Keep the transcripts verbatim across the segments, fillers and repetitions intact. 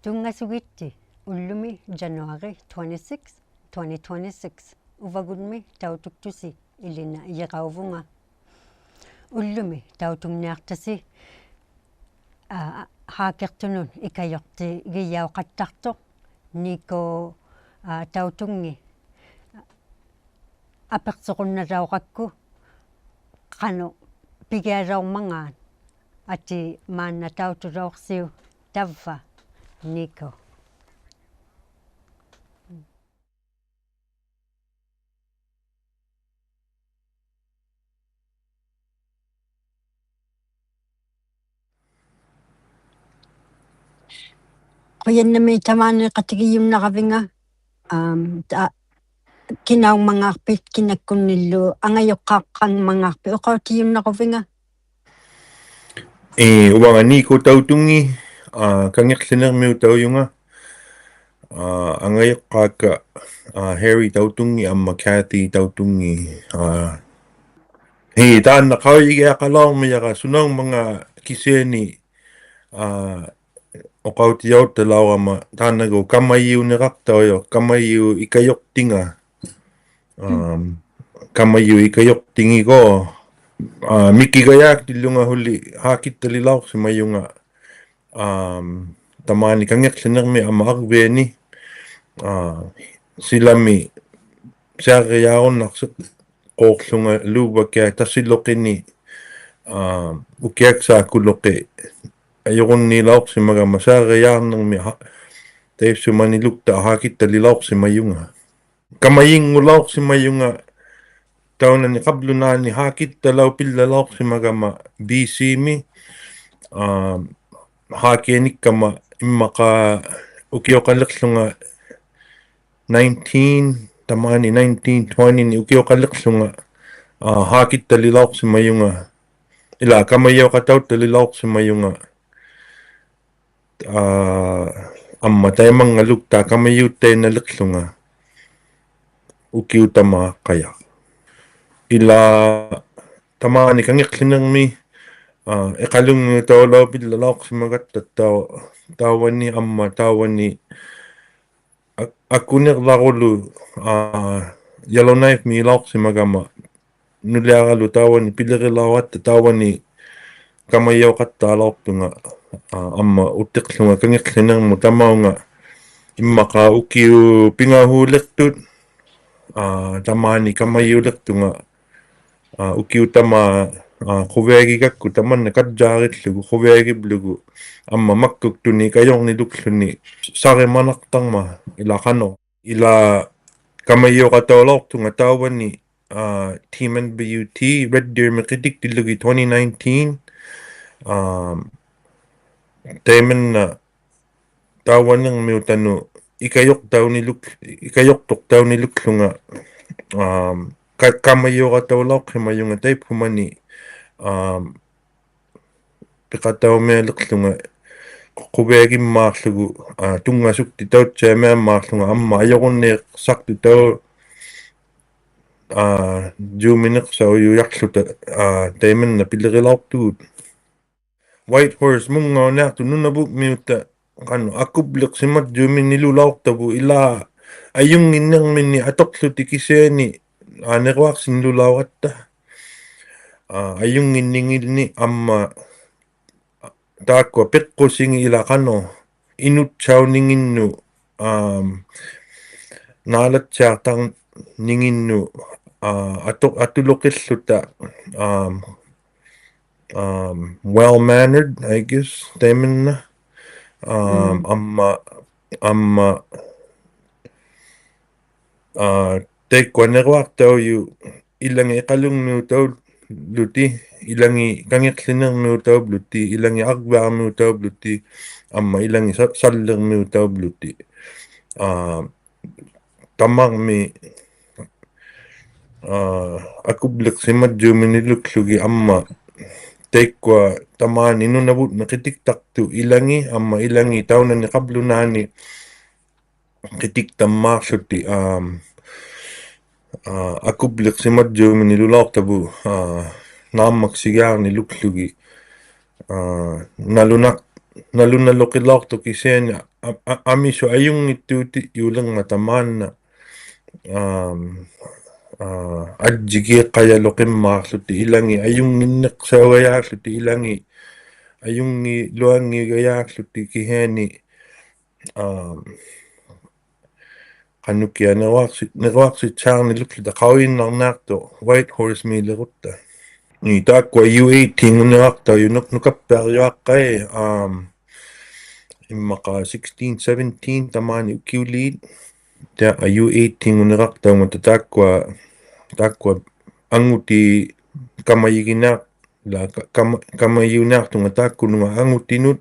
Tunngasugitti ullumi January twenty-six, twenty twenty-six. Uvagummi tautuktusi Ilina Jirauvunga. Ullumi tautungniaqtasi, aa, haakiqtunut ikajuqtigijauqattaqtuq Nico, aa, Tautungi apiqsurunnalaurakku qanuq pigialaurmangaat. Atii maanna tautulauqsiuk, tavva Nico. Qujannamiik tamaani qatigijunnaravinga, am, ta-, kinaungmangaaqpit kinakkunnillu angajuqqaaqangmangaaqpit uqautijunnaruvinga. Ii, uvanga Nico Tautungi, aa, Kangiqłinirmiutaujunga, aa, angajuqqaakka, aa, Harry Tautungi amma Kathy Tautungi, aa, ii, taanna qaujigiaqalaurmijara sunaungmangaat kisiani, aa, uqautijauttalaurama taannagu kamajiuniraqtaujuq, kamajiup ikajuqtinga. Am, kamajiup ikajuqtingigu, aa, mikigajaktillunga huli haakittalilauqsimajunga, am, tamaani Kangiqłinirmi amma Arviani, aa, silami siarrijaarunnaqsiquuqłunga luvakiaq tasiluqini, aa, ukiaksaakkuluqi ajurunniilauqsimagama siarrijaarnirmi ha-, taipsumanilukta haakittalilauqsimajunga. Kamajinnguulauqsimajunga taunani qablunaani haakittalaupillalauqsimagama B C-mi, aa, haakianikkama immaqaa ukiuqaliqłunga nineteen, tamaani nineteen twenty-ni ukiuqaliqłunga, aa, haakittalilauqsimajunga, ilaa kamajiuqatauttalilauqsimajunga, aa, amma taimanngalukta kamajiuttainaliqłunga ukiut tamaaqqajaq. Ilaa tamaani Kangiqłinirmi, aa, iqalungmiutaulaupillalauqsimagatta tau-, tauvani amma tauvani ak-, akunirlarulu, aa, Yellowknife-miilauqsimagama nuliaralu tauvani pilirilauratta tauvani kamajiuqattaalauqtunga, aa, amma utiqłunga Kangiqłinirmut tamaunga immaqaa ukiut pingahuuliqtut, aa, tamaani kamajiuliqtunga, aa, ukiut tamaat, aa, quviagigakku tamanna kajjaarillugu quviagiblugu amma makkuktuni kajurnilukłuni sarimanaqtarmat ilaa qanuq. Ilaa kamajiuqataulauqtunga tauvani, aa, Team N B U T, Red Deer-mi qitiktillugit twenty nineteen, aa, taimanna tauvanirmiutanut ikajuqtauniluk-, ikajuqtuqtaunilukłunga, am, ka-, kamajiuqataulauqsimajunga taipsumani, am, piqataumialiqłunga qu-, quviagimmaaqługu, aa, tunngasuktit tautsaimiammaaqłunga amma ajurunniiqsaqtut tau-, aa, juuminiqsaujujaqłuta, aa, taimanna pilirilauqtugut. Whitehorse-mungauniaqtut Nunavut-miuta qanuq akubliqsimajjuminilulauqtavut ilaa ajunnginnirmini atuqłuti kisiani, aa, niruaqsinilulauratta. Aa, ajunnginninginni amma taakkua piqqusingit ilaa qanuq inutsauninginnut, am, naalatsiaqtarninginnut, aa, atu-, atuluqilluta, am, am, well-mannered, I guess, taimanna. Am, mm, amma, amma, aa, taikkua niruaqtaujuq ilangit Iqalungmiutauluti, ilangit Kangiqłinirmiutauluti, ilangit Arviarmiutauluti, amma ilangit sa-, Sallirmiutauluti. Aa, tamarmik, aa, akubliqsimajjuminilukługit amma taikkua tamaani Nunavut-mi qitiktaqtut ilangit amma ilangit taunani qablunaani qitiktammaaqłuti, am, aa, akubliqsimajjuminilulauqtavut, aa, naammaksigiarnilukługit, aa, nalunaq-, nalunaluqilauqtuq kisiani a, a, amisut ajunngittuutiulirmata maanna, am, a, ajjigiiqajaluqimmaaqłutik ilangit ajunnginniqsaugajaaqłutik ilangit ajunngiluanngigajaaqłutik kihiani, am, qanukiaq niruaqsi-, niruaqsitsiarnilukłuta qaujinnarniaqtuq Whitehorse-miilirutta. Ii, taakkua U eighteen-nguniraqtaujuq nuk-, nukappiarjuaqqai, am, immaqa sixteen seventeen tamaani ukiuliit. Tia-, U eighteen-nguniraqtaungmata taakkua, taakkua angutit kamajiginiaq-, la ka-, kama-, kamajiuniaqtunga taakkununga angutinut,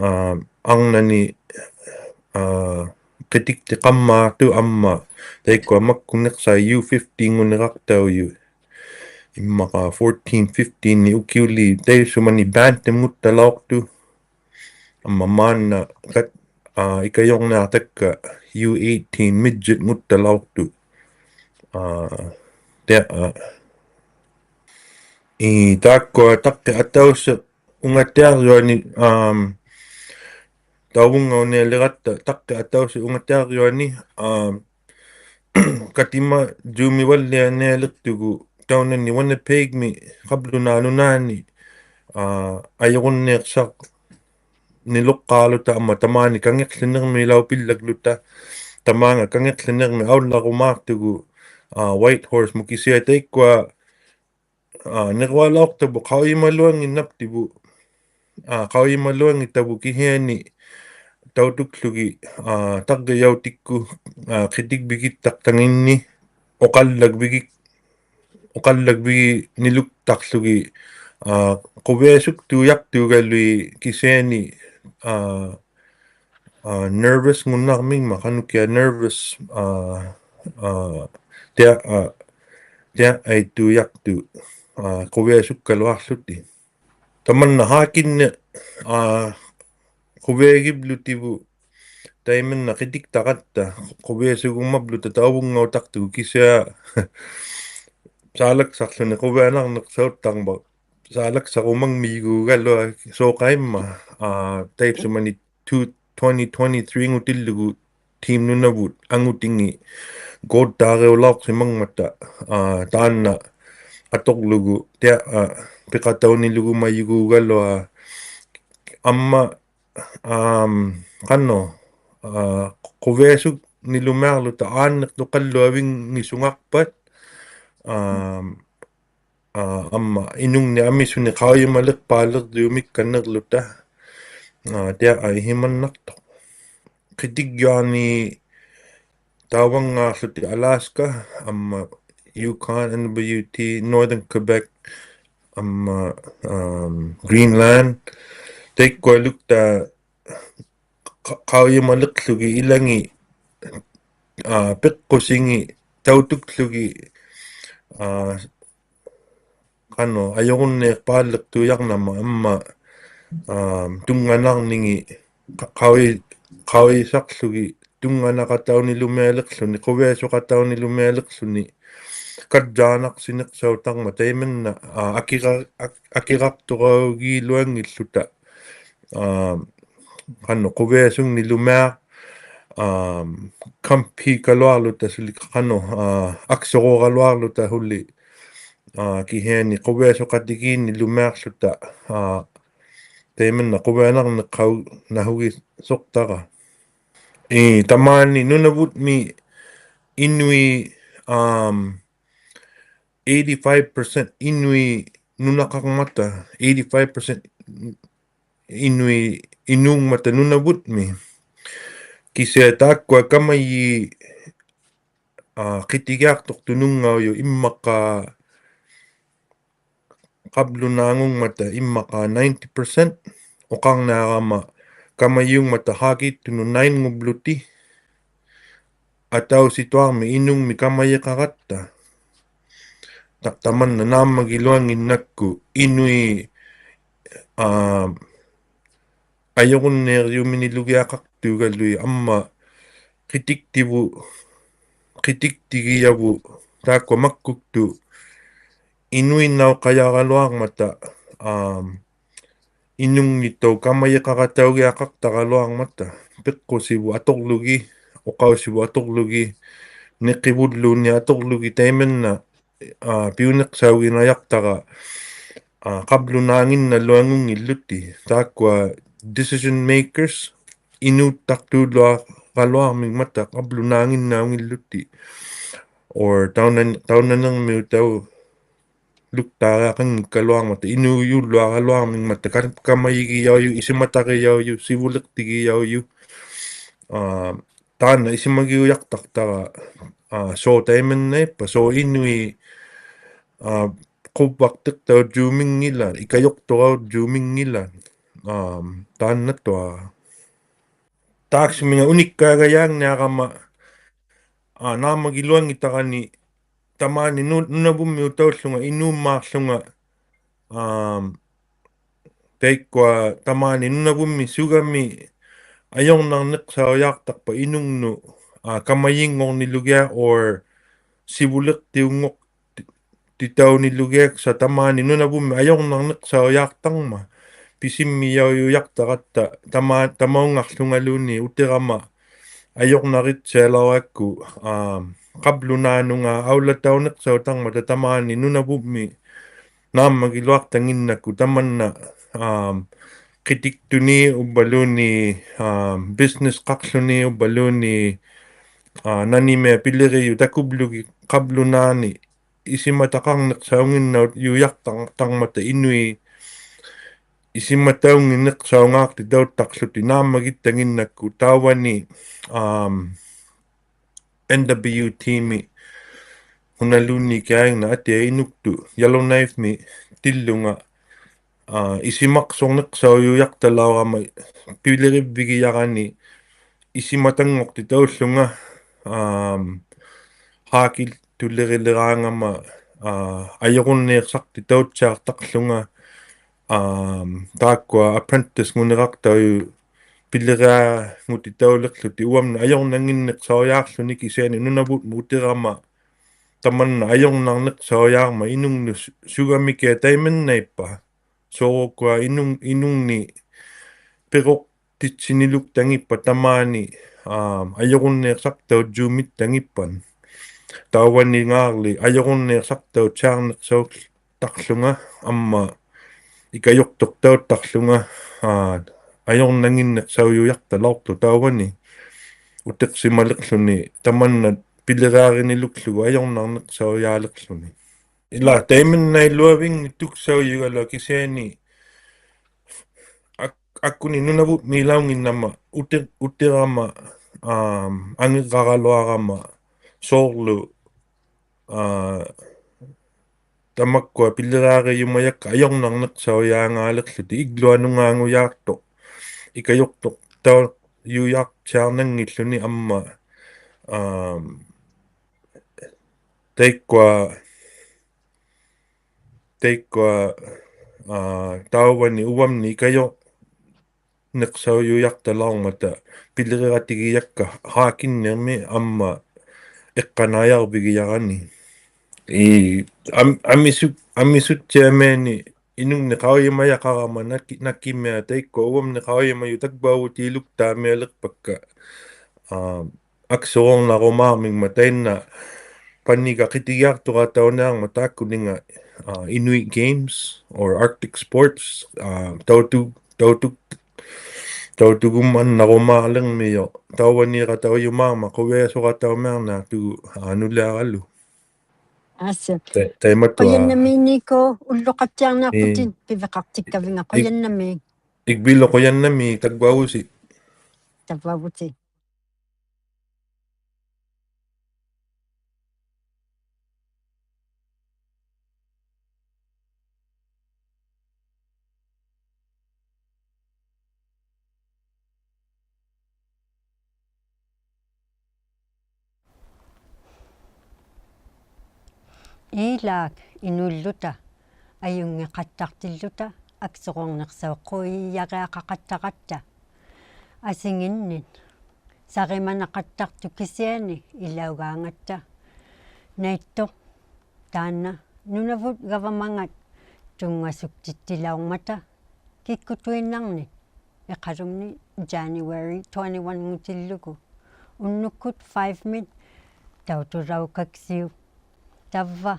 a, arnani, a, qitiktiqammaaqtut amma taikkua makkuniqsai U fifteen-nguniraqtaujuq. Immaqa fourteen fifteen-ni ukiuliit taissumani bantam-nguttalauqtut. Amma maanna kat-, a, ikajurniaqtakka U eighteen midget-nguttalauqtut. A, tia-, a, ii, taakkua taqqi atausiq ungatiarjuani, am, tauvungaunialiratta taqqi atausiq ungatiarjuani, am, katimajumivallianialiqtugut taunani Winnipeg-mi qablunaa nunaani, a, ajurunniiqsaqniluqqaaluta amma tamaani Kangiqłinirmiilauq pillagluta, tamaanga Kangiqłinirmi aullarumaaqtugut, a, Whitehorse-mut kisiani taikkua, a, nirualauqtavut qaujimaluannginnaptivut, a, qaujimaluanngittavut kihiani tautuklugit, a, tarrijautikkut, a, qitigvigittaqtanginni uqallagvigik-, uqallagviginiluktaqługit, a, quviasuktuujaqtuugaluit kisiani, a, a, nervous-ngunnarmingmat qanukiaq nervous, a, a, tia-, a, tia-, aittuujaqtut, a, quviasukkaluaqłutik. Tamanna haakinniq, a, quviagivlutivut taimanna qitiktaratta, quviasugumavluta tauvungautaqtugut kisiani saalaksaqłuni quvianarniqsauttarmat, saalaksarumangmiguugaluaq suuqaimma, a, taipsumani two, twenty twenty-three-ngutillugu Team Nunavut angutingit gold-taariulauqsimangmata, a, taanna aturlugu tia-, a, piqataunilugumajiguugaluaq amma, am, qanuq, a, quviasuknilumiaqłuta aanniqtuqalluavinngisungaqpat, am, a, amma inungnik amisuni qaujimaliqpaalirjumikkannirluta, a, tia-, a, ihimannaqtuq. Qitigjuarni tauvanngaaqłutik Alaska, amma Yukon, N W T, Northern Quebec, amma, am, Greenland, taikkualukta qa-, qaujimaliqługit ilangit, a, piqqusingit tautuklugit, a, qanuq, ajurunniiqpaalliqtuujarnama amma, am, tunnganarningit qa-, qauji-, qaujisaqługit tunnganaqataunilumialiqłuni, quviasuqataunilumialiqłuni, kajjaanaqsiniqsautarmat taimanna, a, akira-, ak-, akiraqturaugiiluanngilluta, a, qanuq, quviasungnilumiaq, a, kampiikaluaqłuta suli qanuq, a, aksururaluaqłuta suli, a, kihiani quviasuqatigiinnilumiaqłuta, a, taimanna quvianarniqsau-, nahugisuqtara. Ii, tamaani Nunavutmi inuit, am, eighty-five percent inuit nunaqarmata, eighty-five percent inuit inungmata Nunavutmi. Kisiani taakkua kamajiit, a, qitigiaqtuqtunungaujut immaqa qablunaangungmata immaqa ninety percent, uqarniarama kamajiungmata haakiittunut nine-nguvlutik, atausituarmi inungmi kamajiqaratta. Ta-, tamanna naammagiluannginnakku inuit, a, ajurunniirjuminilugiaqaqtuugaluit amma qitiktivut, qitiktigijavut, taakkua makkuktut inuinnauqajaraluarmata, am, inungnitaup kamajiqarataugiaqaqtaraluarmata. ᐱᖅᑯᓯᕗᑦ ᐊᑐᕐᓗᒋᑦ, ᐅᖃᐅᓯᕗᑦ ᐊᑐᕐᓗᒋᑦ, ᓂᕿᕗᓪᓘᓐᓃᑦ ᐊᑐᕐᓗᒋᑦ ᑕᐃᒪᓐᓇ, ᐋ, ᐱᐅᓂᖅᓴᐅᒋᓇᔭᖅᑕᕋ, ᐋ, ᖃᑉᓗᓈᖏᓐᓇᓗᐊᖑᙱᓪᓗᑎᒃ. ᑖᒃᑯᐊ decision makers, ᐃᓅᑦᑕᖅᑑᓗᐊᕋᓗᐊᕐᒥᖕᒪᑕ ᖃᑉᓗᓈᖏᓐᓇᐅᙱᓪᓗᑎᒃ. Or ᑕᐅᓇ-, ᑕᐅᓇᓂᕐᒥᐅᑕᐅᓗᒃᑖᕆᐊᖃᙱᒃᑲᓗᐊᕐᒪᑕ, ᐃᓅᔫᓗᐊᕋᓗᐊᕐᒥᖕᒪᑕ, ᑲ-, ᑲᒪᔨᒋᔭᐅᔪᖅ, ᐃᓯᒪᑕᕆᔭᐅᔪᖅ, ᓯᕗᓕᖅᑎᒋᔭᐅᔪᖅ. ᐋ, ᑖᓐᓇ ᐃᓯᒪᒋᐅᔭᖅᑕᖅᑕᕋ, ᐋ, ᓲᖅ ᑕᐃᒪᓐᓇᐃᑉᐸᑦ, ᓲᖅ ᐃᓄᐃᑦ, ᐋ, ᖁᕝᕙᖅᑎᖅᑕᐅᔫᒥᙱᓚᖅ, ᐃᑲᔪᖅᑐᕋᐅᔫᒥᙱᓚᖅ. ᐋ, ᑖᓐᓇᑐᐊᖅ. ᑖᒃᓱᒥᖓ ᐅᓂᒃᑳᒐᔭᖕᓂᐊᕋᒪ, ᐋ, ᓈᒻᒪᒋᓗᐊᙱᑕᕋᓂ ᑕᒫᓂ ᓄ-, ᓄᓇᕗᒻᒥᐅᑕᐅᓪᓗᖓ ᐃᓅᒻᒫᕐᓗᖓ, ᐋᒻ, ᑕᐃᒃᑯᐊ ᑕᒫᓂ ᓄᓇᕗᒻᒥ ᓱᒐᒥ ᐊᔪᕐᓇᕐᓂᖅᓴᐅᔮᖅᑕᖅᐸᑦ ᐃᓄᖕᓄᑦ, ᐋ, ᑲᒪᔨᙳᕐᓂᓗᒋᐊᖅ or ᓯᕗᓕᖅᑎᐅᙳᖅ-, ᑎᑕᐅᓂᓗᒋᐊᒃᓴᖅ ᑕᒫᓂ ᓄᓇᕗᒻᒥ ᐊᔪᕐᓇᕐᓂᖅᓴᐅᔮᖅᑕᕐᒪᑦ. ᐱᓯᒻᒥᔭᐅᔪᔭᖅᑕᕋᑦᑕ ᑕᒪ-, ᑕᒪᐅᙵᖅᖢᖓᓘᓐᓃᑦ ᐅᑎᕋᒪ ᐊᔪᕐᓇᕆᑦᓯᐊᓚᐅᕋᒃᑯ, ᐋ, ᖃᑉᓗᓈᓄᖓ ᐊᐅᓚᑕᐅᓂᖅᓴᐅᑕᕐᒪᑕ ᑕᒫᓂ ᓄᓇᕗᒻᒥ ᓈᒻᒪᒋᓗᐊᖅᑕᙱᓐᓇᒃᑯ ᑕᒪᓐᓇ, ᐋ, ᕿᑎᒃᑐᓂ ᐅᕝᕙᓘᓐᓃᑦ, ᐋ, business-ᖃᖅᖢᓂ ᐅᕝᕙᓘᓐᓃᑦ, ᐋ, ᓇᓂᒥᐊᖅ ᐱᓕᕆᔪᑦ ᑕᑯᓪᓗᒋᑦ ᖃᑉᓗᓈᓂ ᐃᓯᒪᑕᖃᕐᓂᖅᓴᐅᙱᓐᓇᐅᔪᔭᖅᑕᕐ-, ᑕᕐᒪᑕ ᐃᓄᐃᑦ ᐃᓯᒪᑕᐅᙱᓐᓂᖅᓴᐅᖔᖅᑎᑕᐅᑦᑕᖅᖢᑎᒃ ᓈᒻᒪᒋᑦᑕᙱᓐᓇᒃᑯ ᑕᐅᕙᓂ, ᐋᒻ, N W T-ᒥ ᓱᓇᓘᓐᓃᑦ ᑭᐊ ᐃᓐᓇ ᐊᑎᐊ ᐃᓄᒃᑐᑦ Yellowknife-ᒥ ᑎᓪᓗᖓ, ᐋ, ᐃᓯᒪᖅᓱᕐᓂᖅᓴᐅᔪᔭᖅᑕᓚᐅᕋᒪ ᐱᓕᕆᕝᕕᒋᔭᕋᓂ ᐃᓯᒪᑕᙳᖅᑎᑕᐅᓪᓗᖓ, ᐋᒻ, ᕼᐋᑭᓪᑐᓕᕆᓕᕌᖓᒪ, ᐋ, ᐊᔪᕈᓐᓃᖅᓴᖅᑎᑕᐅᑦᓯᐊᖅᑕᖅᖢᖓ, ᐋᒻ, ᑖᒃᑯᐊ apprentice-ᖑᓂᕋᖅᑕᐅᔪᑦ ᐱᓕᕆᐊᖑᑎᑕᐅᓕᖅᖢᑎᒃ ᐅᐊᒻᓄᑦ ᐊᔪᕐᓇᙱᓐᓂᖅᓴᐅᔮᖅᖢᓂ ᑭᓯᐊᓂ ᓄᓇᕗᒻᒥ ᐅᑎᕋᒪ ᑕᒪᓐᓇ ᐊᔪᕐᓇᕐᓂᖅᓴᐅᔮᕐᒪᑦ ᐃᓄᖕᓄᑦ ᓱ-, ᓱᒐᒥᑭᐊᖅ ᑕᐃᒪᓐᓇᐃᑉᐸᑦ. ᓲᕈᒃᑯᐊ ᐃᓄᖕ-, ᐃᓄᖕᓂᒃ ᐱᕈᖅᑎᑦᓯᓂᓗᒃ ᑕᖏᑉᐸᑦ ᑕᒫᓂ, ᐋ, ᐊᔪᕈᓐᓃᖅᓴᖅᑕᐅᔫᒥᑦ ᑕᖏᑉᐸᑦ. ᑕᐅᕙᓂᖔᕐᓕ ᐊᔪᕈᓐᓃᖅᓴᖅᑕᐅᑦᓯᐊᕐᓂᖅᓴᐅᑦᑕᖅᖢᖓ ᐊᒻᒪ ᐃᑲᔪᖅᑐᖅᑕᐅᑦᑕᖅᖢᖓ, ᐋ, ᐊᔪᕐᓇᙱᓐᓂᖅᓴᐅᔪᔭᖅᑕᓚᐅᖅᑐᖅ ᑕᐅᕙᓂ. ᐅᑎᖅᓯᒪᓕᖅᖢᓂ ᑕᒪᓐᓇ ᐱᓕᕆᐊᕆᓂᓗᒃᖢᒍ ᐊᔪᕐᓇᕐᓂᖅᓴᐅᔮᓕᖅᖢᓂ. ᐃᓛᒃ ᑕᐃᒪᓐᓇᐃᓗᐊᕕᖕᓂ ᑐᒃᓴᐅᔪᒐᓗᐊᑦ ᑭᓯᐊᓂ ᐊᒃ-, ᐊᒃᑯᓂ ᓄᓇᕗᒻᒦᓚᐅᙱᓐᓇᒪ ᐅᑎ-, ᐅᑎᕋᒪ, ᐋᒻ, ᐊᖏᕐᕋᕋᓗᐊᕋᒪ ᓲᕐᓗ, ᐋ, ᑕᒪᒃᑯᐊ ᐱᓕᕆᐊᕆᔪᒪᔭᒃᑲ ᐊᔪᕐᓇᕐᓂᖅᓴᐅᔮᖔᓕᖅᖢᑎᒃ ᐃᒡᓗᐊᓄᖔᖑᔮᖅᑐᖅ ᐃᑲᔪᖅᑐᖅᑕᐅᔪᔭᖅᓯᐊᕐᓇᙱᖦᖢᓂ ᐊᒻᒪ, ᐋᒻ, ᑕᐃᒃᑯᐊ, ᑕᐃᒃᑯᐊ, ᐋ, ᑕᐅᕙᓂ ᐅᕙᒻᓂᒃ ᐃᑲᔪᕐᓂᖅᓴᐅᔪᔭᖅᑕᓚᐅᕐᒪᑕ ᐱᓕᕆᖃᑎᒋᔭᒃᑲ ᕼᐋᑭᓐᓂᕐᒥ ᐊᒻᒪ ᐃᖅᑲᓇᐃᔭᕐᕕᒋᔭᕋᓂ. ᐃ, ᐊᒻ-, ᐊᒥᓱ-, ᐊᒥᓱᑦᓯᐊᒥᓂᒃ ᐃᓄᖕᓂᒃ ᖃᐅᔨᒪᔭᖃᕋᒪ ᓇᑭ-, ᓇᑭᒥᐊᖅ ᑕᐃᒃᑯᐊ ᐅᕙᒻᓂᒃ ᖃᐅᔨᒪᔪᑦ ᑕᒡᕙᐅᕗᑏᓗᒃᑖᒥᐊᓕᖅᐸᒃᑲ, ᐋ, ᐊᒃᓱᕈᕐᓇᕈᒫᕐᒥᖕᒪᑦ ᑕᐃᓐᓇ ᐸᓂᒐ ᕿᑎᒋᐊᖅᑐᖃᑕᐅᓂᐊᕐᒪᑦ ᑖᒃᑯᓂᖓ, ᐋ, Inuit Games or Arctic Sports, ᐋ, ᑕᐅᑐ-, ᑕᐅᑐ-, ᑕᐅᑐᒍᒪᓐᓇᕈᒫᓕᕐᒥᔪᖅ, ᑕᐅᕙᓃᖃᑕᐅᔪᒫᕐᒪᑦ ᖁᕕᐊᓱᖃᑕᐅᒥᐊᕐᓂᐊᖅᑐᒍᑦ, ᐋ, ᓄᓕᐊᕋᓗ. ᐊᓱ. ᑕ-, ᑕᐃᒪᑐᐊᖅ. ᖁᔭᓐᓇᒦᒃ ᓃᑯ, ᐅᓪᓗᖃᑦᓯᐊᕐᓂᐊᖅᐳᑎᑦ, ᐄ. ᐱᕕᖃᖅᑎᒃᑲᕕᙵ, ᖁᔭᓐᓇᒦᒃ. ᐃᒡ-, ᐃᒡᕕᓪᓗ ᖁᔭᓐᓇᒦᒃ, ᑕᒡᕙᐅᓯ. ᑕᒡᕙᐅᓯ. ᐃᓛᒃ ᐃᓅᓪᓗᑕ ᐊᔪᙱᖃᑦᑕᖅᑎᓪᓗᑕ ᐊᒃᓱᕈᕐᓂᖅᓴᐅᖁᔨᔭᕆᐊᖃᖃᑦᑕᕋᑦᑕ. ᐊᓯᖏᓐᓂᑦ ᓴᕆᒪᓇᖃᑦᑕᖅᑐᑦ ᑭᓯᐊᓂ ᐃᓚᐅᒑᖓᑦᑕ. ᓇᐃᑦᑐᖅ ᑖᓐᓇ ᓄᓇᕗᑦ ᒐᕙᒪᖓᑦ ᑐᙵᓱᒃᑎᑦᑎᓚᐅᕐᒪᑕ ᑭᒃᑯᑐᐃᓐᓇᕐᓂᑦ ᐃᖃᓗᖕᓂ January twenty-one-ᖑᑎᓪᓗᒍ. ᐅᓐᓄᒃᑯᑦ five-ᒥᑦ ᑕᐅᑐᓚᐅᑲᒃᓯᐅᒃ. ᑕᕝᕙ.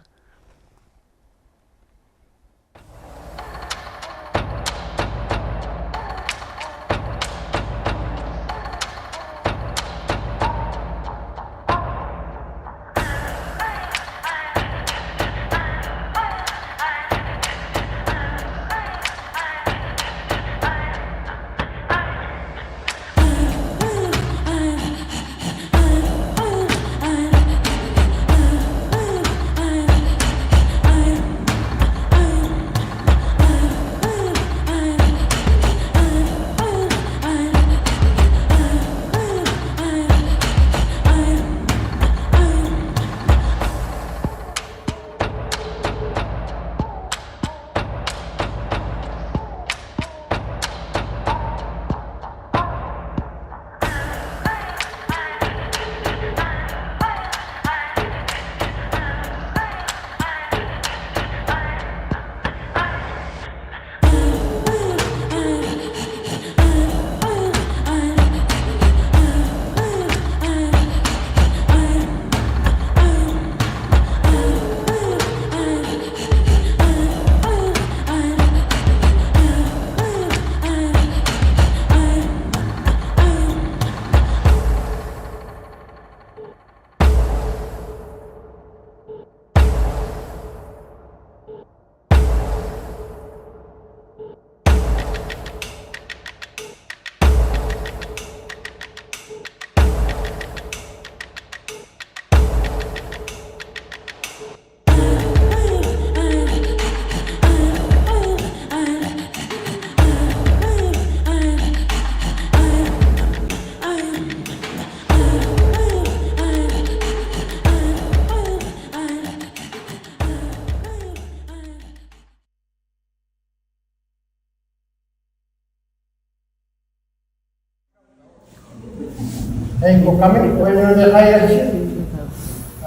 ᖃᐃᒧᑦ ᑲᒥ, ᐅᐃᓐᓄᐃᑦ ᖃᐃᔭᖅᓯ,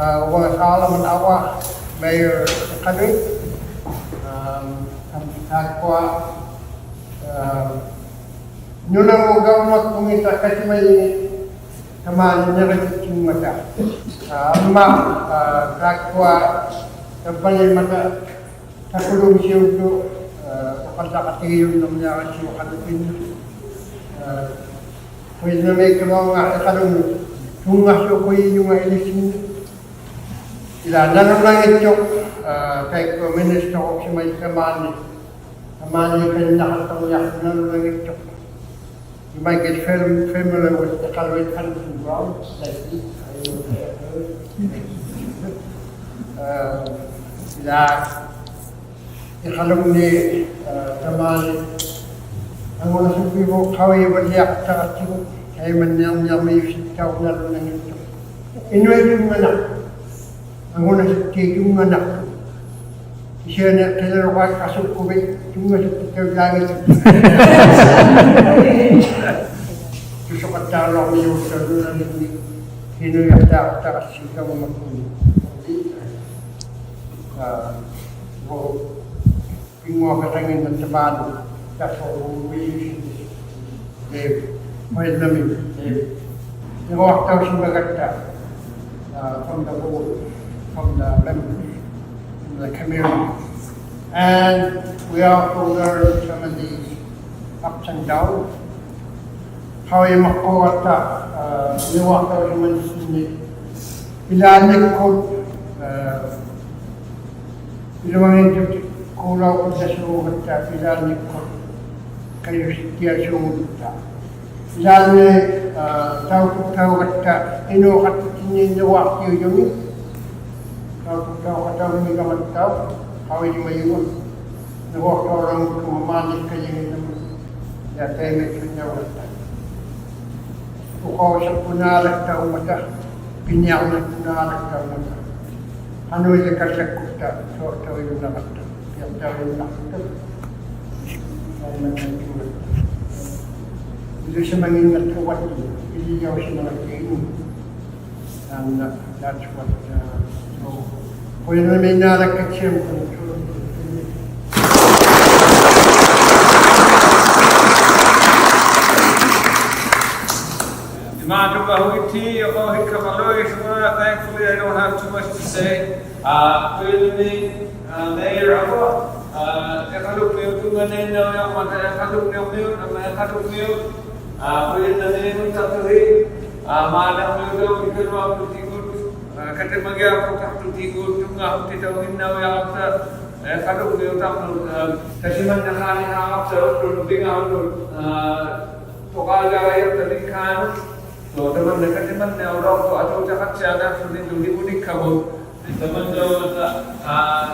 ᐋ, ᐅᕙᖓ ᓵᓚᒪᑦ ᐊᕙ, Mayor ᐃᖃᓗᐃᑦ, ᐋ, ᑖᒃᑯᐊ, ᐋ, ᓄᓇᕗᑦ ᒐᕙᒪᒃᑯᖏᑕ ᑲᑎᒪᔨᓂᒃ ᑕᒫᓂ ᓂᕆᑎᑦᑎᖕᒪᑕ. ᐋ, ᐊᒻᒪ, ᐋ, ᑖᒃᑯᐊ ᑕᕝᕙᓕᖕᒪᑕ ᑕᑯᓗᒻᓯᐅᒃᑐᖅ, ᐋ, ᐅᖃᓪᓚᖃᑎᒋᔪᓐᓇᕐᓂᐊᕋᑦᓯ ᐅᖃᓪᓗᑎᓐᓄᑦ. ᐋ, ᖁᔭᓐᓇᒦᒃᑲᒪᐅᖓ ᐃᖃᓗᖕᓄᑦ, ᑐᙵᓱᖁᔨᔪᖓ ᐃᓕᔅᓯᓐᓂᒃ. ᐃᓛ ᓇᓗᓇᙱᑦᑐᖅ, ᐋ, ᑕᐃᒃᑯᐊ minister-ᐅᖅᓯᒪᔪᑦ ᑕᒫᓂ, ᑕᒫᓃᒃᑲᓐᓂᖃᑦᑕᕐᓂᐊᖅᑐᖅ ᓇᓗᓇᙱᑦᑐᖅ. You might get fam-, familiar with the Iqaluit Hunting Ground, like this. ᐋ, ᐃᓛ ᐃᖃᓗᖕᓂ, ᐋ, ᑕᒫᓂ ᐊᖑᓇᓱᕝᕕᒃ ᖃᐅᔨᕙᓪᓕᐊᖃᑦᑕᕋᑦᓯᒍ, ᑕᐃᒪᓐᓇᓂᐊᕐᓂᐊᕐᒥᔪᓯᑦᑕᐅᖅ ᓇᓗᓇᙱᑦᑐᖅ. ᐃᓄᐃᑦ ᑐᙵᓇᖅ, ᐊᖑᓇᓱᑦᑏᑦ ᑐᙵᓇᖅᑐᖅ. ᑭᓯᐊᓂ ᕿᓚᓗᖃᖅᑲᓱᒃᑯᕕᑦ ᑐᙵᓱᑦᑎᑕᐅᔾᔮᙱᑦᑐᖅ. ᑐᓱᖃᑦᑕᕐᓗᒻᒥᔪᖅ ᓇᓗᓇᙱᒻᒥᒃ ᕿᓄᔭᖅᑖᖅᑕᕋᑦᓯ ᒐᕙᒪᒃᑯᓐᓂ. ᐋ, ᐅ- ᐱᙳᐊᖃᑦᑕᙱᓐᓇᖅ ᑕᒫᓂ, that's what we usually do. ᖃᐃᓐᓇᒦᒃ, ᓂᕈᐊᖅᑕᐅᓯᒪᒐᑦᑕ, uh, from the board, from the members, from the community. And we also learn some of these ups and downs. ᖃᐅᔨᒪᒃᑯᒐᑦᑕ, ᐋ, ᓂᕈᐊᖅᑕᐅᓯᒪᓐᓂᒃ ᐃᓛᓐᓂᒃᑯᑦ, ᐋ, ᐃᓗᐊᙱᑦᑐᒃᑰᓚᐅᖅ ᐅᓪᓚᓲᖑᒐᑦᑕ ᐃᓛᓐᓂᒃᑯᑦ ᑲᔪᓯᑦᑎᐊᓲᖑᒐᑦᑕ. ᐃᓛᓐᓂ, ᐋ, ᑕᐅᑐᒃᑕᐅᒐᑦᑕ ᐃᓅᖃᑦᑕᑦᑎᓐᓂ ᓂᕈᐊᖅᑎᐅᔪᒥᒃ. ᑕᐅᑐᒃᑕᐅᖃᑕᐅᒻᒥᒐᒪᑦᑕᐅᖅ ᖃᐅᔨᒪᔪᒍᑦ. ᓂᕈᐊᖅᑕᐅᓚᖓᒍᑦ ᒫᓐᓇ ᐃᑲᔪᖏᓐᓇᒧᑦ. ᔮ, ᑕᐃᒪᐃᒃᑲᓐᓂᐊᕋᑦᑕ. ᐅᖃᐅᓯᒃᐳᓈᓚᒃᑕᐅᒻᒪᑕ, ᐱᓂᐊᕐᓂᒃᐳᓈᓚᒃᑕᐅᒻᒪᑕ. ᖃᓄᐃᓕᖃᓪᓚᒃᑯᑦᑕ ᓲᖅᑕᐅᔪᓐᓇᕋᑦᑕ, ᐱᐊᖅᑕᐅᔪᓐᓇᕋᑦᑕ. ᑕᐃᒪᐃᒃᑲᓐᓂᐊᕋᑦᑕ. ᐃᓗᓯᒪᙱᓐᓇᖅᑐᖅ ᐅᕙᑦᑐᖅ, ᐃᓕᔭᐅᓯᒪᙱᓐᓇᖅᑐᖅ. And, uh, that's what, uh, so, ᖁᔭᓐᓇᒦᓐᓇᓚᒃᑲᑦᓯᐊᒧᑦ. Maatupahugittiiyoqauhikkamaluagisua, thankfully I don't have too much to say. Uh, ujunimi, uh, Mayor Ava, uh, iqalukmiutunganinnaujammata iqalukniumiut, amma iqalukmiut, uh, ujunimi uttaqtuhi, uh, maanamiutauhikkaluaqtutigut, uh, katimagiaqtuqtutigut, tunngaqtitauhinnaujammata, uh, iqalukmiutamnut, uh, katimannahaanihaqaqtauqtut, pingahunut, uh, tuqaagaajaqtavinghaanut. So, tamanna katimannaulauqtuq atuutaqattianaaqtunillu nivunikkamut. Tamannaulauqtuq, aa,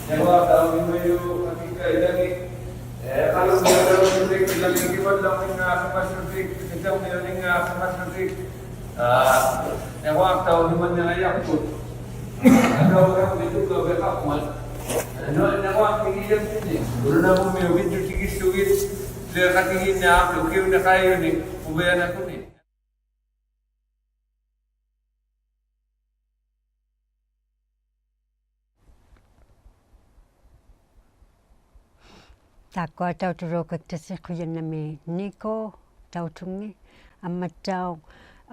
niruaqtauhimajuq qatikkailangit. Ee, qalungniatauhimajuq, ilangit kivallaqtingaaqhimajuq, kitammiuningaaqhimajuq. Aa, niruaqtauhimanniajaqput. Atauqaqmi tukaviqaqmat. Niruaqtigijaktuni. Ulunavummiut vittutigissugit. Liqatigiinniaqtut ukiuni qaijuni. Uvianakuni. Taakkua tautulaukaktasi, qujannamiik Niko Tautungi, ammattauq,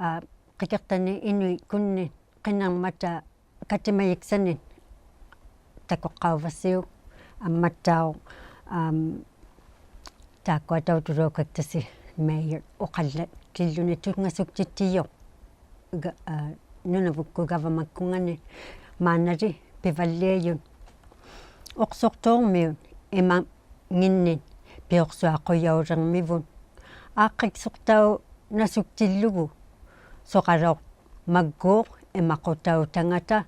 aa, Qikiqtani Inuit Kunni qinirmata katimajiksanit takuqqauvasiuk, ammattauq, am, taakkua tautulaukaktasi Mayor Uqallatilluni tunngasuktittijuq, ga-, aa, Nunavukkut gavamakkungani maannali pivalliajut. Uqsuqtuurmiut imanginnit piuqsuaqujaulirmivut. Aaqqiksuqtaunasuktillugu suqalauq magguuq imaqutautangata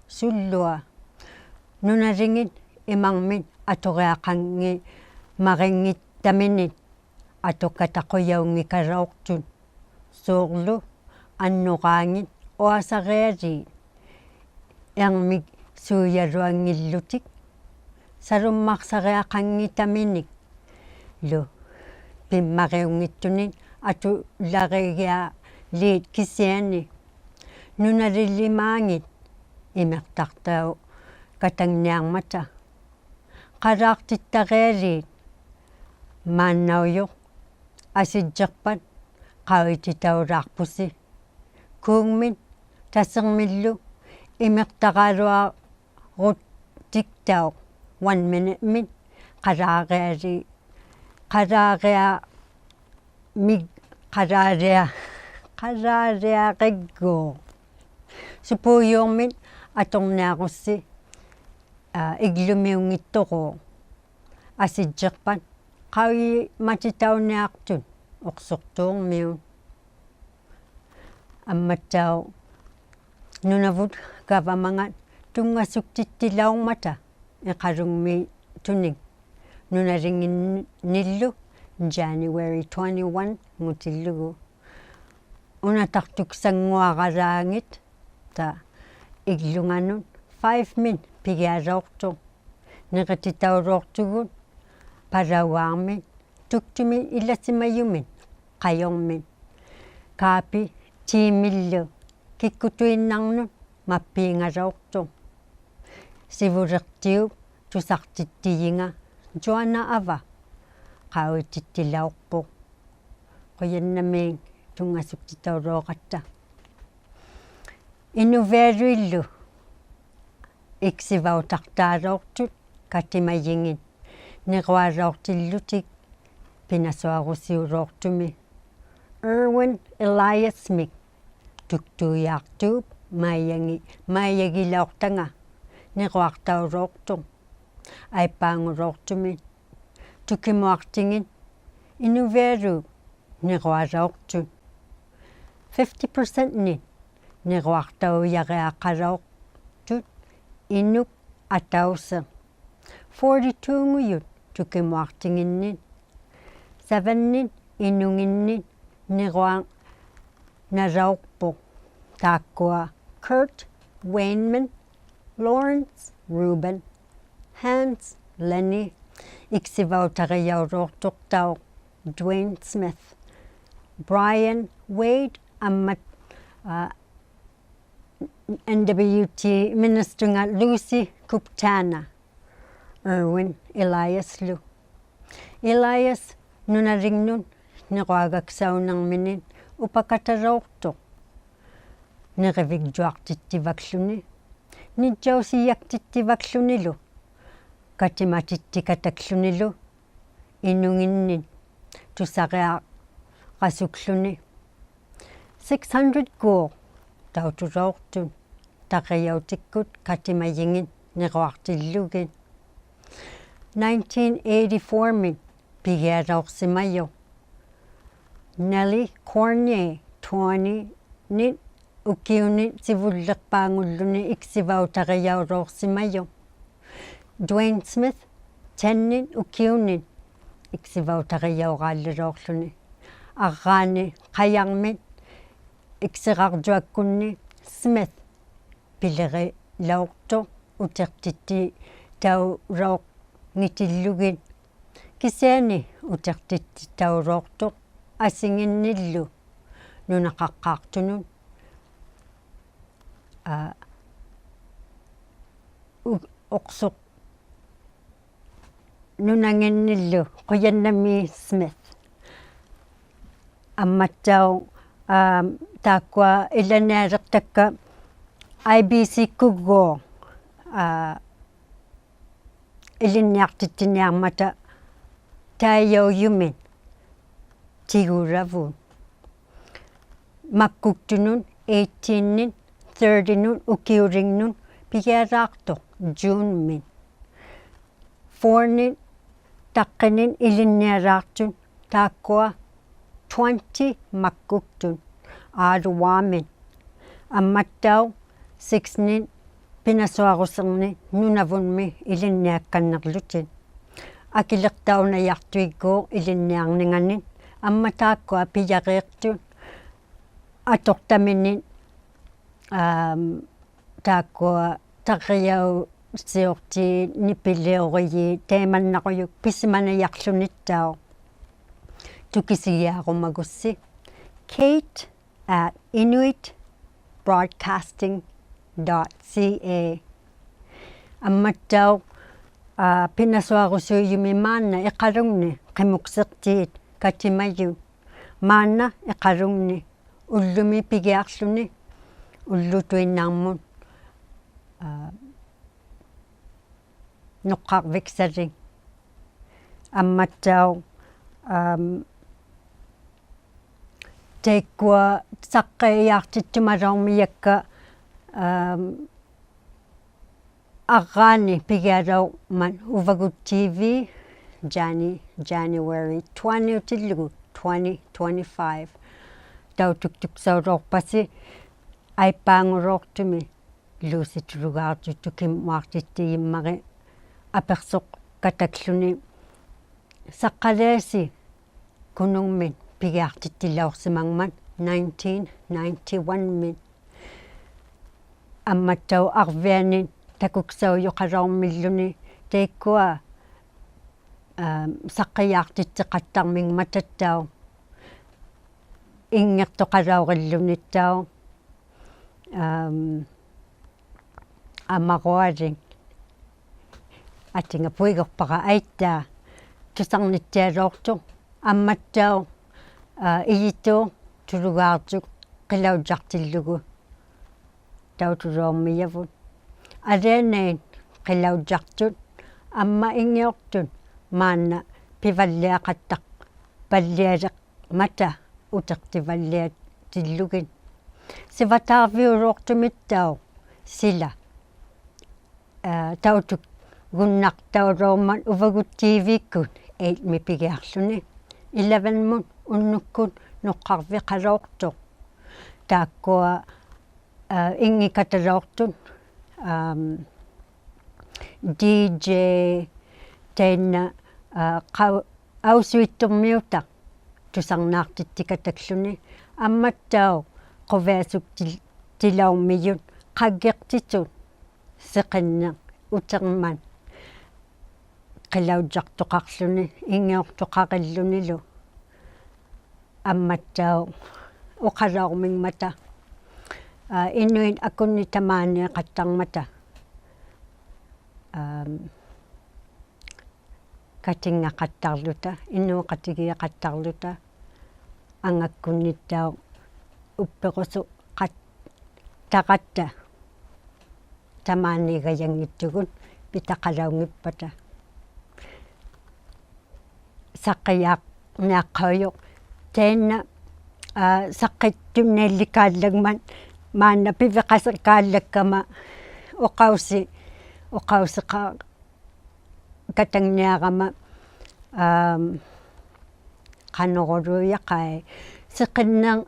sullua. Nunalingit imangmit aturiaqanngimarinngittaminit atukkataqujaunngikkalauqtut. Suurlu annuraangit uasarialiit irmiksuujaluanngillutik salummaqsariaqanngitaminiklu pimmariunngittunit atularigialiit kisiani. Nunalilimaangit imiqtaqtaukatangniarmata. Qalaaqtittarialiit maannaujuq asijjiqpat qaujititaulaaqpusi. Kuungmit tasirmillu imiqtaraluaruttiktauq one minute-mit qalaariali-, qalaariamig-, qalaaria-, qalaariarigguuq. Supuujuurmit aturniarussi, aa, iglumiunngitturuuq. Asijjiqpat qaujimatitauniaqtut uqsuqtuurmiut. Ammattauq Nunavut gavamangat tunngasuktittilaurmata Iqalungmiitunik nunalinginnillu January twenty-one-ngutillugu. Unataqtuksannguaralaangitta iglunganut five-mit pigialauqtuq. Nirititaulauqtugut Palauarmit, tuktumit ilasimajumit, qajurmit. Kaapi tiimillu kikkutuinnarnut mappiingalauqtuq. Sivuliqtiup tusaqtittijinga Joanna Ava qaujitittilauqpuq. Qujannamiik tunngasuktitaulauqatta. Inuvialuillu iksivautaqtaalauqtut katimajingit nirualauqtillutik pinasuarusiulauqtumi. Erwin Elias Smith tuktuujaaqtuup maiyangi-, maiyagilauqtanga niruaqtaulauqtuq. Aippaangulauqtumi tukimuaqtingit Inuvialuup nirualauqtut. Fifty percent-nit niruaqtaujariaqalauqtut inuk atausiq. Forty-two-nguyut tukimuaqtinginnit. Seven-nit inunginnit niruanalauqpuq. Taakkua Kurt Weinman, Lawrence Rubin, Hans Lenny, iksivautarijaulauqtuqtauq Duane Smith, Brian Wade, ammat, aa, N W T minister-nga Lucy Kuptana, Erwin Elias-lu. Elias nunalingnut niruagaksaunirminit upakatalauqtuq nirivigjuaqtittivakłuni, nijjausijaktittivakłunilu, katimatittikattakłunilu, inunginnin tusariaqasukłuni. Six hundred-guuq tautulauqtun tarijautikkut katimajingit niruaqtillugit. Nineteen eighty-four-mit pigialauqsimajuq Nellie Cournoyea twenty-nit ukiunit sivulliqpaangulluni iksivauttarijaulauqsimajuq. Duane Smith ten-nit ukiunit iksivautarijauraallalauqłuni. Arraani qajarmit iksirarjuakkunni Smith pilirilauqtuq utiqtittitaulauqngitillugit. Kisiani utiqtittitaulauqtuq asinginnillu nunaqaqqaaqtunut, aa, u-, uqsuq nunanginnillu Qujannamiik Smith. Ammattauq, aa, taakkua ilanialiqtakka I B C-kkugguuq, aa, ilinniaqtittiniarmata taijaujumit tigulavut. Makkuktunut eighteen-nit thirty-nut ukiulingnut pigialaaqtuq June-mit. Four-nit taqqinit ilinnialaaqtut taakkua twenty makkuktut Ottawa-mit. Ammattauq six-nit pinasuarusirnit Nunavummi ilinniakkannirlutik. Akiliqtaunajaqtuigguuq ilinniarninganit amma taakkua pijariiqtut atuqtaminit, aam, taakkua tarrijausiuqtiit nipiliurijit taimannarujuk pisimanajaqłunittauq. Tukisigiarumagussi Kate at Inuit Broadcasting dot C A. Ammattauq, aa, pinasuarusuujumi maanna Iqalungni qimuksiqtiit katimajut. Maanna Iqalungni ullumi pigiaqłuni ullutuinnarmut, aa, nuqqarviksalik. Ammattauq, aam, taikkua saqqijaaqtittumalaurmijakka, aam, arraani pigialaurmat Uvagut T V, Jani-, January twenty-utillugu twenty twenty-five. Tautuktuksaulauqpasi aippaangulauqtumi Lucy Tulugaarjuk tukimuaqtittijimmari apiqsuqkatakłuni Saqqaliasi Kunungmit pigiaqtittilauqsimangmat nineteen ninety-one-mit. Ammattauq Arvianit takuksaujuqalaurmilluni taikkua, aam, saqqijaaqtittiqattarmingmatattauq inngiqtuqalaurillunittauq, aam, amarualik. Atinga puiguqpara aittaa tusarnittialauqtuq ammattauq, aa, Ijituuq Tulugaarjuk qilaujjaqtillugu tautulauqmijavut. Alianait qilaujjaqtut amma inngiuqtut maanna pivalliaqattaqpallialiq mata utiqtivalliatillugit. Sivataarviulauqtumittauq sila, aa, tautugunnaqtaulauqmat Uvagut T V-kkut eight-mi pigiaqłuni. Eleven-mut unnukkut nuqqarviqalauqtuq. Taakkua, aa, inngikatalauqtut, aam, D J tainna, aa, qau-, ausuitturmiutaq tusarnaaqtittikatakłuni ammattauq quviasuktil-, tilaurmijut qaggiqtitut siqinniq utirmat qilaujjaqtuqaqłuni inngiuqtuqarillunilu. Ammattauq uqalaurmingmata, aa, inuit akunni tamaaniiqattarmata, aam, katinngaqattarluta, inuuqatigiiqattarluta, angakkunnittauq uppirusuqattaratta tamaaniigajanngittugut pitaqalaunngippat. Saqqijaarniaqqaujuq taanna, aa, saqqittunniallikaallagmat maanna piviqasikaallakkama uqausi, uqausiqa- katangniarama, aam, qanuruluujaqai siqinni-,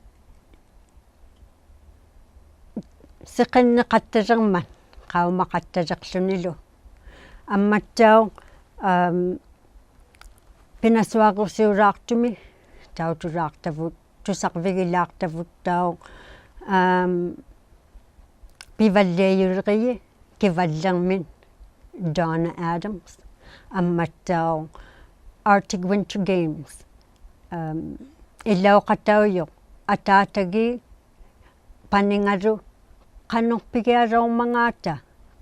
siqinniqattalirmat qaumaqattaliqłunilu. Ammattauq, aam, pinasuarusiulaaqtumi tautulaaqtavut, tusarvigilaaqtavuttauq, aam, pivalliajuliriji kivallirmit Donna Adams, ammattauq Arctic Winter Games, aam, ilauqataujuq ataatagii paningalu qanuq pigialuumangaata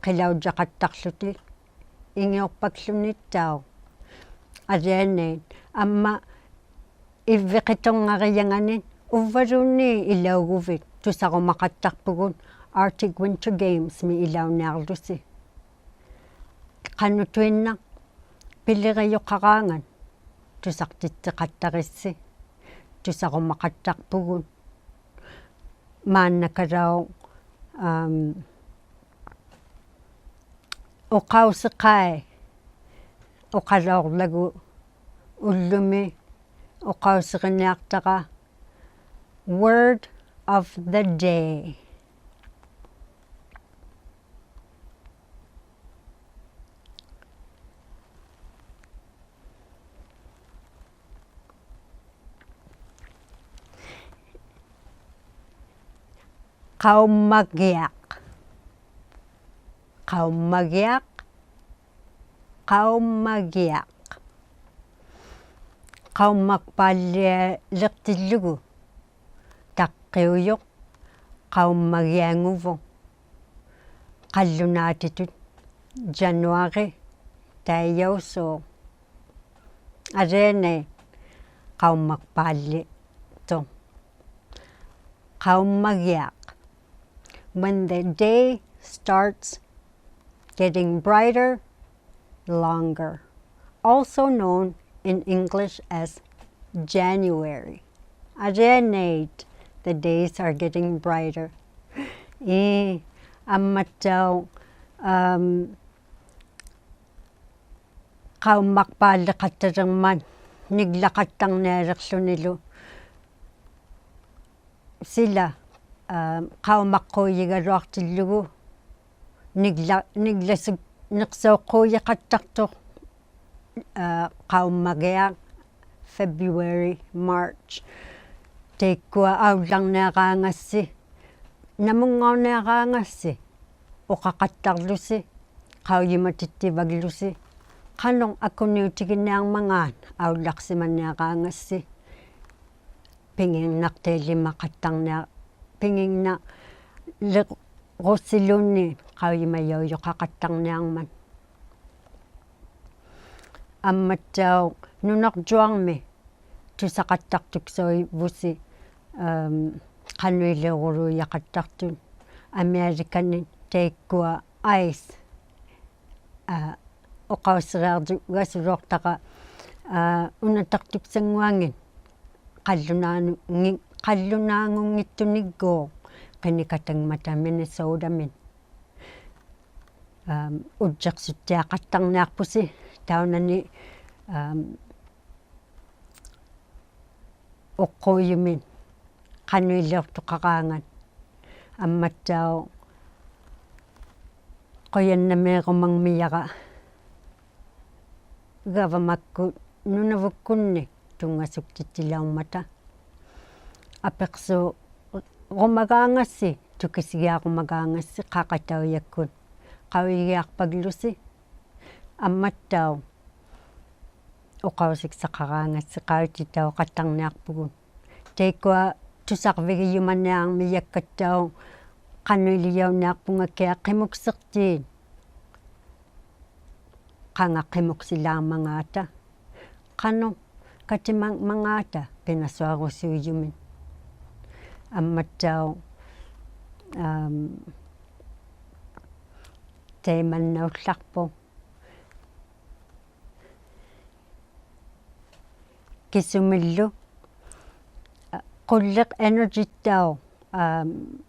qilaujaqattaqłutik ingiuqpakłunittauq alianait amma ivviqitunngarijanganit uvvaluunniit ilauguvit tusarumaqattaqpugut Arctic Winter Games-mi ilauniarlusi. Qanutuinnaq pilirijuqaraangat tusaqtitsiqattarissi tusarumaqattaqpugut. Maannakalauq, aam, uqausiqai uqalaurlagu ullumi uqausiriniaqtara word of the day. Qaummagiaq. Qaummagiaq. Qaummagiaq. Qaummaqpaallialiqtillugu taqqiujuq qaummagianguvuq. Qallunaatitut January taijausuuq. Alianait qaummaqpaalliqtuq. Qaummagiaq. When the day starts getting brighter, longer, also known in English as January. Alianait, the days are getting brighter. Ii, ammattauq, aam, qaummaqpaalliqattalirmat niglaqattarnialiqłunilu sila, aam, qaumaqquujigaluaqtillugu nigla-, niglasuk-, niqsauqquujiqattaqtuq, aa, qaummagiaq February, March. Taikkua aullarniaraangassi, namunngauniaraangassi, uqaqattarlusi, qaujimatittivaglusi, qanuq akuniutiginiarmangaat aullaqsimaniaraangassi. Pinginnaqtiilimaqattarnia-, pinginnalirusiluunniit qaujimajaujuqaqattarniarmat. Ammattauq nunarjuarmi tusaqattaqtuksauvusi, aam, qanuiliuruluujaqattaqtut Americanit taikkua ice, aa, uqausiriarjugasuluuqtara, aa, unataqtuksannguangit qallunaanungi-, qallunaangunngittuniqguuq qinikatangmata Minnesotamit. Aam, ujjiqsuttiaqattarniaqpusi taunani, aam, uqquujumit qanuiliuqtuqaraangat. Ammattauq qujannamiirumangmijara gavamakkut Nunavukkunni tunngasuktittilaungmata apiqsuurumagaangassi, tukisigiarumagaangassi qaqa taujakkut qaujigiaqpaglusi. Ammattauq uqausiksaqaraangassi qaujititauqattarniaqpugut. Taikkua tusarvigijumaniarmijakkattauq qanuilijauniaqpunga kia qimuksiqtiit qanga qimuksilaarmangaata, qanuq katimangmangaata pinasuarusiujumit. ᐊᒻᒪᑦᑕᐅᖅ, ᐋᒻ, ᑕᐃᒪᓐᓇᐅᓪᓚᖅᐳᖅ. ᑭᓱᒥᓪᓗ, ᐊ, ᖁᓪᓕᖅ Energy-ᑦᑕᐅᖅ, ᐋᒻ,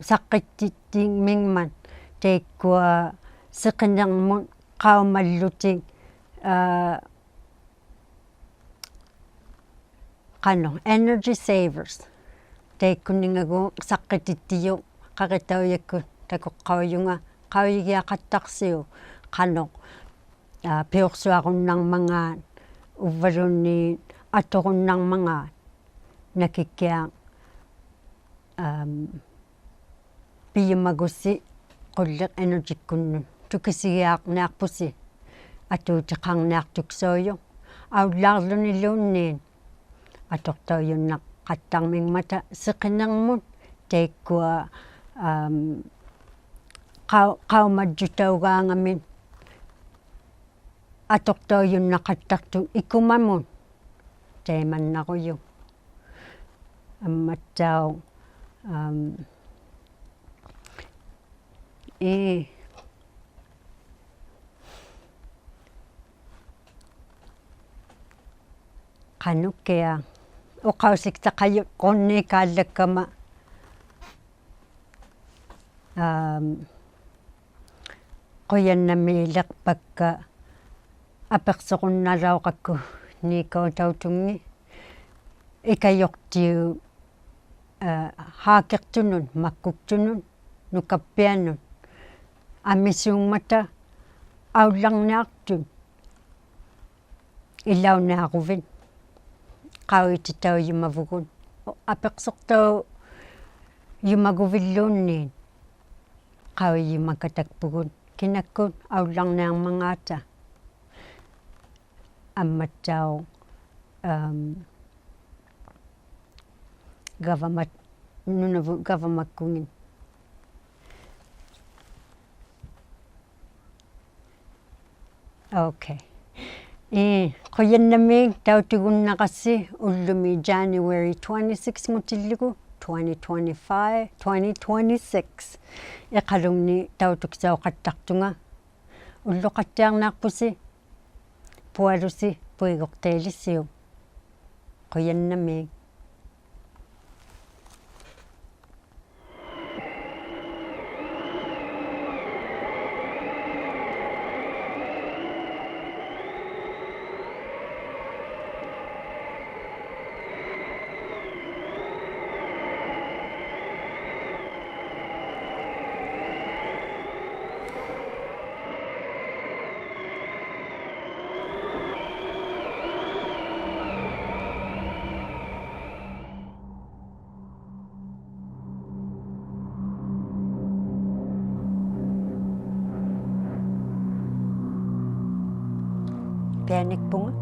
ᓴᖅᑭᑦᑎᑦᑎᒻᒥᖕᒪᑦ ᑕᐃᒃᑯᐊ ᓯᕿᓂᕐᒧᑦ ᖃᐅᒪᓪᓗᑎᒃ, ᐋ, ᖃᓄᖅ, energy savers. ᑕᐃᒃᑯᓂᖓᒎᖅ ᓴᖅᑭᑎᑦᑎᔪᖅ ᖃᕆᑕᐅᔭᒃᑯᑦ ᑕᑯᖅᑲᐅᔪᖓ ᖃᐅᔨᒋᐊᖃᑦᑕᖅᓯᐅᒃ ᖃᓄᖅ, ᐋ, ᐱᐅᖅᓱᐊᕈᓐᓇᕐᒪᖔᑦ ᐅᕝᕙᓘᓐᓃᑦ ᐊᑐᕈᓐᓇᕐᒪᖔᑦ ᓇᑭᒃᑭᐊᖅ, ᐋᒻ, ᐱᔪᒪᒍᔅᓯ ᖁᓪᓕᖅ Energy-ᒃᑯᓐᓄᑦ ᑐᑭᓯᒋᐊᕐᓂᐊᖅᐳᓯ ᐊᑑᑎᖃᕐᓂᐊᖅᑐᒃᓴᐅᔪᖅ ᐊᐅᓪᓛᕐᓗᓂᓘᓐᓃᑦ ᐊᑐᖅᑕᐅᔪᓐᓇᖃᑦᑕᕐᒥᖕᒪᑕ ᓯᕿᓂᕐᒧᑦ ᑕᐃᒃᑯᐊ, ᐋᒻ, ᖃᐅ-, ᖃᐅᒪᔾᔪᑕᐅᒑᖓᒥᒃ ᐊᑐᖅᑕᐅᔪᓐᓇᖃᑦᑕᖅᑐᑦ ᐃᑯᒪᒧᑦ ᑕᐃᒪᓐᓇᕈᔪᖅ. ᐊᒻᒪᑦᑕᐅᖅ, ᐋᒻ, ᐄ, ᖃᓄᖅᑭᐊᖅ, ᐅᖃᐅᓯᒃᓴᖃᔪᕈᓐᓃᑳᓪᓚᒃᑲᒪ, ᐋᒻ, ᖁᔭᓐᓇᒦᓕᖅᐸᒃᑲ ᐊᐱᖅᓱᕈᓐᓇᓚᐅᕋᒃᑯ ᓂ ᐃᑲᐅᑕᐅᑐᖏ, ᐃᑲᔪᖅᑎᐅᑉ, ᐋ, ᕼᐋᑭᖅᑐᓄᑦ, ᒪᒃᑯᒃᑐᓄᑦ, ᓄᑲᑉᐱᐊᓄᑦ, ᐊᒥᓲᖕᒪᑕ ᐊᐅᓪᓚᕐᓂᐊᖅᑐᑦ ᐃᓚᐅᓂᐊᕈᕕᑦ, ᖃᐅᔨᑎᑕᐅᔪᒪᕗᒍᑦ, ᐊᐱᖅᓱᖅᑕᐅᔪᒪᒍᕕᓪᓘᓐᓃᑦ ᖃᐅᔨᔪᒪᑲᑕᒃᐳᒍᑦ ᑭᓇᒃᑯᑦ ᐊᐅᓪᓚᕐᓂᐊᕐᒪᖔᑕ. ᐊᒻᒪᑦᑕᐅᖅ, ᐋᒻ, ᒐᕙᒪᑦ-, ᓄᓇᕗᑦ ᒐᕙᒪᒃᑯᖏᑦ. Okay. ᐄ, ᖁᔭᓐᓇᒦᒃ ᑕᐅᑐᒍᓐᓇᕋᔅᓯ ᐅᓪᓗᒥ January twenty-six-ᒧᑎᓪᓗᒍ, twenty twenty-five, twenty twenty-six. ᐃᖃᓗᖕᓂ ᑕᐅᑐᒃᓴᐅᖃᑦᑕᖅᑐᖓ. ᐅᓪᓗᖃᑦᑎᐊᕐᓂᐊᖅᐳᓯ, ᐳᐊᓗᓯ ᐳᐃᒍᖅᑕᐃᓕᓯᐅᒃ. ᖁᔭᓐᓇᒦᒃ. ᐱᐊᓂᒃᐳᖓ.